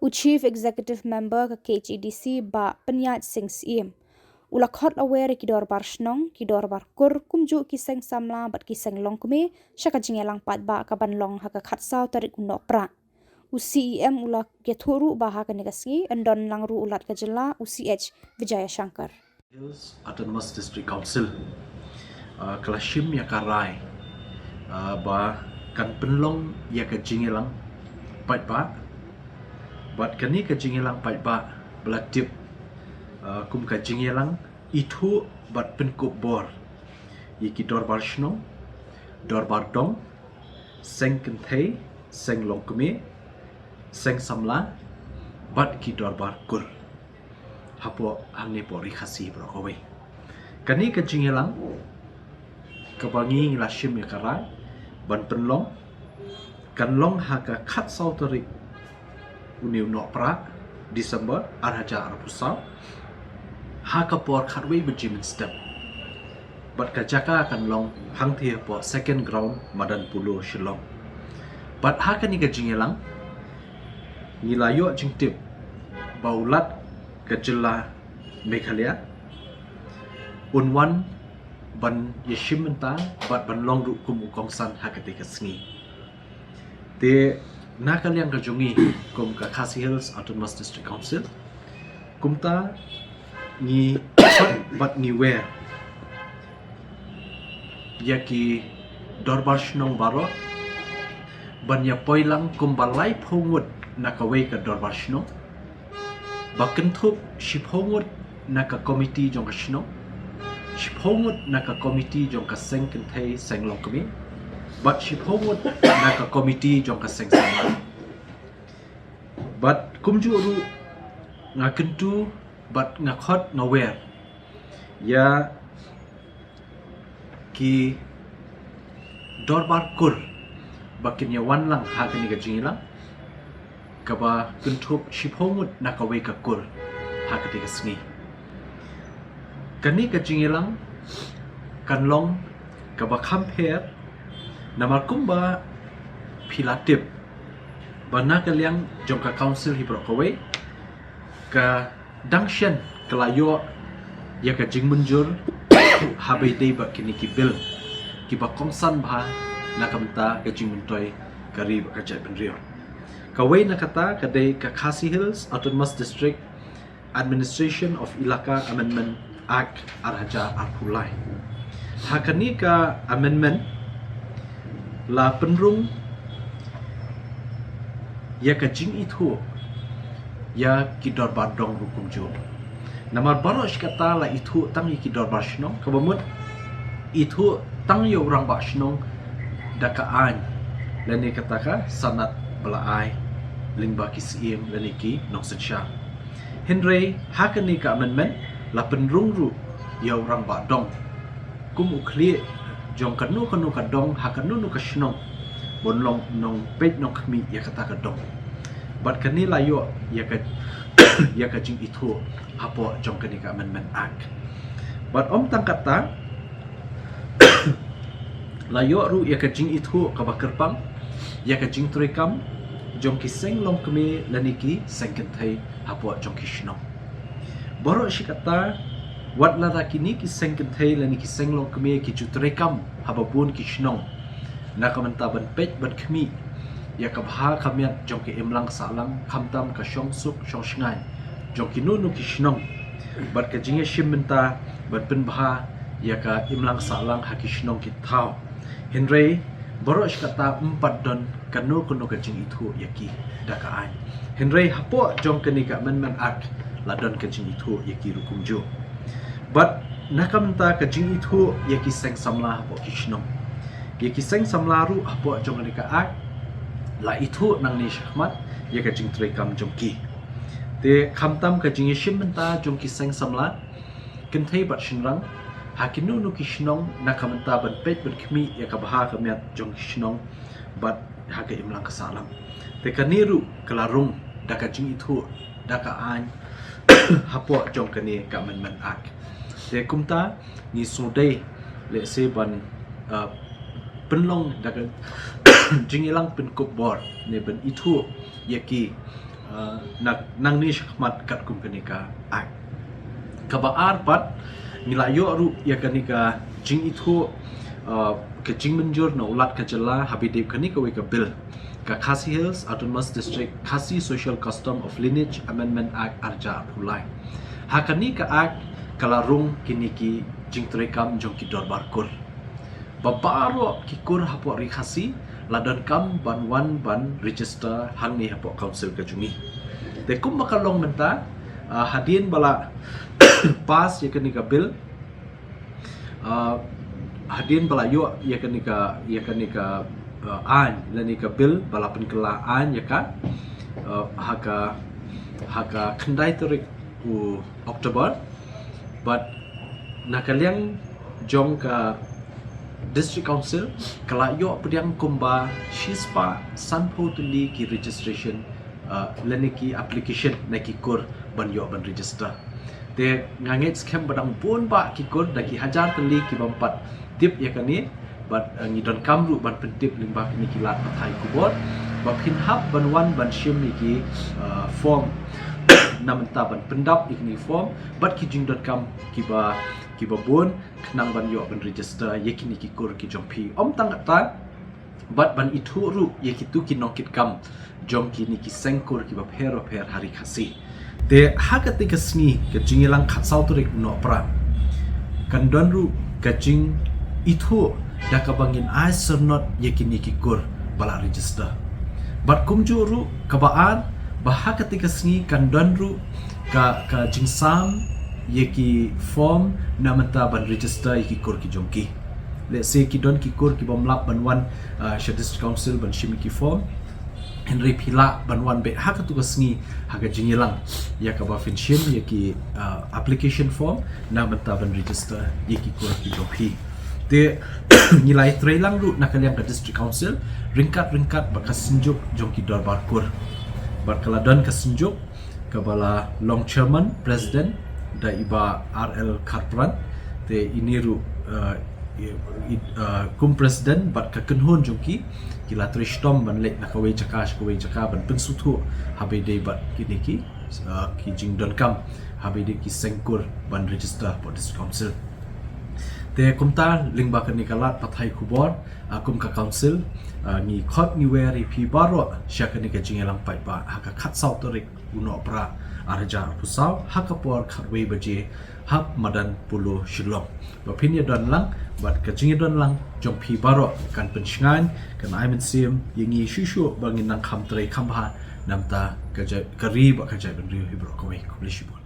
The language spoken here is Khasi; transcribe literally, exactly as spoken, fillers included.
U Chief Executive Member ka K H A D C Bah Pynïaid Sing Syiem u la khot lawyer ïa ki dorbar shnong, ki dorbar kur, kumjuh ki seng samla bad ki seng longkmie sha ka jingïalang paidbah ka ban long ha ka khatsaw tarik u Nohprah. U C E M u la ïathuh ruh ba ha kane ka sngi yn don lang ruh u Lat ka jylla, u C H Vijayashankar. Hills Autonomous District Council, uh, ka la shim ïa ka rai, uh, ba kan pynlong ïa ka jingïalang paidbah. Bad kane ka jingïalang paidbah ba la tip, uh, kum ka jingïalang ithuh bad pynkup bor ïa ki dorbar shnong, dorbar dong, seng kynthei, seng longkmie, seng samla bad ki dorbar kur hapoh hangne poh Ri Khasi baroh kawei. Kane ka jingïalang kaba ngi ngi la shim ïa ka rai ban pynlong kan long ha ka khatsaw tarik une u Nohprah December ar hajar arphew saw ha ka por khatwei baje mynstep. Bad ka jaka kan long hangthie hapoh Second Ground, Madan Polo, Shillong. Bad ha kane ka jingïalang ngi la ïoh jingtip ba u Lat ka jylla Meghalaya un wan ban ïashim bynta bad ban long ruh kum u kongsan ha katei ka sngi. Te na ka liang ka jong ngi kum ka Khasi Hills Autonomous District Council, kumta ngi bad ngi wer ïa ki dorbar shnong baroh ban ïa poi lang kumba laiphew ngut na kawei ka dorbar shnong, ba kynthup shiphew ngut na ka komiti jong ka shnong, shiphew ngut na ka komiti jong ka seng kynthei seng longkmie, bad shiphew ngut na ka komiti jong ka seng samla. Bad kumjuh ruh nga kyntu bad nga khot nga wer ïa ki dorbar kur ba kin ïa wan lang ha kane ka jingïalang, kaba kynthup shiphew ngut na kawei ka kur ha katei ka sngi. Kane ka jingïalang kan long kaba kham pher, namar kumba phi la tip ba na ka liang jong ka council hi baroh kawei ka dang shen ka la ïoh ïa ka jingmynjur haba ïadei bad kine ki bill kiba kongsan bha na ka bynta ka jingmyntoi ka ri bad ka jaitbynriew. Kawei na kata ka dei ka Khasi Hills Autonomous District Administration of Elaka Amendment Act ar hajar arphew lai. Ha kane ka amendment la pynrung ïa ka jingithuh ïa ki dorbar dong ruh kumjuh. Namar baroh shi katta la ithuh tang ïa ki dorbar shnong, kaba mut ithuh tang ïa u rangbah shnong da ka aiñ lane kata ka sanad ba la ai lyngba ki syiem lane ki nongsynshar. Hynrei ha kane ka amendment la pynrung ruh ïa u rangbah dong kum u khlieh jong kano kano ka dong ha kano kano ka shnong, ban long nongpeit nongkhmih ïa kata ka dong. Bad kane la ïoh ïa ka ïa ka jingithuh hapoh jong kane ka Amendment Act. Bad ym tang katta, la ïoh ruh ïa ka jingithuh kaba kyrpang ïa ka jingtreikam jong ki seng longkmie lane ki seng kynthei hapoh jong ki shnong. Baroh shi katta, wat lada kine ki seng kynthei lane ki seng longkmie ki ju treikam haba bun ki shnong na ka bynta ban peit ban khmih ïa ka bha ka miat jong ka imlang sahlang, khamtam ka shongsuk shongshngaiñ jong kino kino ki shnong bad ka jingïashim bynta ban pynbha ïa ka imlang sahlang ha ki shnong ki thaw. Hynrei baroh shi katta ym pat don kano kano ka jingithuh ïa ki da ka aiñ. Hynrei hapoh jong kane ka Amendment Act la don ka jingithuh ïa ki ruh kumjuh. Bad na ka bynta ka jingithuh ïa ki seng samla hapoh ki shnong, ïa ki seng samla ruh hapoh jong kane ka Act la ithuh nangne shakhmat ïa ka jingtreikam jong ki. Te khamtam ka jingïashim bynta jong ki seng samla kynthei bad shynrang ha kino kino ki shnong na ka bynta ban peit ban khmih ïa ka bha ka miat jong ki shnong bad ha ka imlang ka sahlang. Te kane ruh ka la rung da ka jingithuh da ka aiñ hapoh jong kane ka Amendment Act. Te kumta ngi sngewdei lehse ban, uh, pynlong da ka jingïalang pynkup bor ne ban ithuh ïa ki Uh, na nangne shakhmat katkum kane ka act. Kaba ar pat, ngi la ïoh ruh ïa kane ka jingithuh, uh, ka jingmynjur na u Lat ka jylla haba ïadei bad kane kawei ka bill, ka Khasi Hills Autonomous District Khasi Social Custom of Lineage Amendment Act arhajar arphew lai. Ha kane ka act ka la rung kine ki jingtreikam jong ki dorbar kur. Ba baroh ki kur hapoh Ri Khasi la donkam ban wan ban register hangne hapoh council ka jong ngi. Te kumba ka long mynta, uh, hadien ba la pass ïa kane ka bill, uh, hadien ba la ïoh ïa kane ka, ïa kane ka, uh, aiñ, lane ka bill ba la pynkylla aiñ ïa ka, uh, ha ka, ha ka khyndai tarik u October. Bad na ka liang jong ka District Council ka la ïoh pdiang kumba shispah sanphew tylli ki registration, uh, lane ki application na ki kur ban ïoh ban register. Te nga ngeit skhem ba dang bun bah ki kur, da ki hajar tylli ki bym pat tip ïa kane. Bad, uh, ngi donkam ruh ban pyntip lyngba kine ki lad pathai khubor ba phin hap ban wan ban shim ïa ki, uh, form, na bynta ban pyndap ïa kine ki form bad ki jingdonkam kiba, kiba bun, khnang ban ïoh ban register ïa kine ki kur ki jong phi. Ym tang katta, bad ban ithuh ruh ïa kito ki nongkitkam jong kine ki seng kur kiba pher bapher ha Ri Khasi. Te ha katei ka sngi, ka jingïalang khatsaw tarik u Nohprah, kan don ruh ka jingithuh da kaba ngin ai syrnod ïa kine ki kur ba la register. Bad kumjuh ruh kaba ar, ba ha katei ka sngi kan don ruh ka, ka jingsam ïa ki form na bynta ban register ïa ki kur ki jong ki. Let's say ki don ki kur ki bym lah ban wan, uh, sha District Council ban shim ïa ki form, hynrei phi lah ban wan beit ha kato ka sngi ha ka jingïalang ïa kaba phin shim ïa ki, uh, application form na bynta ban register ïa ki kur ki jong phi. Te ngi la ïatreilang ruh na ka liang ka District Council ryngkat ryngkat bad ka synjuk jong ki dorbar kur. Bad ka la don ka synjuk kaba la long chairman, president da i Bah R L Kharpran. Te ine ruh, uh, i, i, uh, kum president bad ka kynhun jong ki, ki la trei shitom ban leit na kawei jaka sha kawei jaka ban pynsngewthuh haba ïadei bad kine ki, uh, ki jingdonkam haba ïadei ki seng kur ban register hapoh District Council. Te kumta lyngba kane ka lad pathai khubor, uh, kum ka council, uh, ngi khot ngi wer ïa phi baroh sha kane ka jingïalang paidbah ha ka khatsaw tarik u Nohprah arhajar arphew saw ha ka por khatwei baje hap madan Polo Shillong. Ba phin ïadon lang, bad ka jingïadon lang jong phi baroh kan pynshngaiñ, kan ai mynsiem ïa ngi shuh shuh ba ngin nang kham trei kham bha na bynta ka jait, ka ri bad ka jaitbynriew hi baroh kawei. Khublei shibun.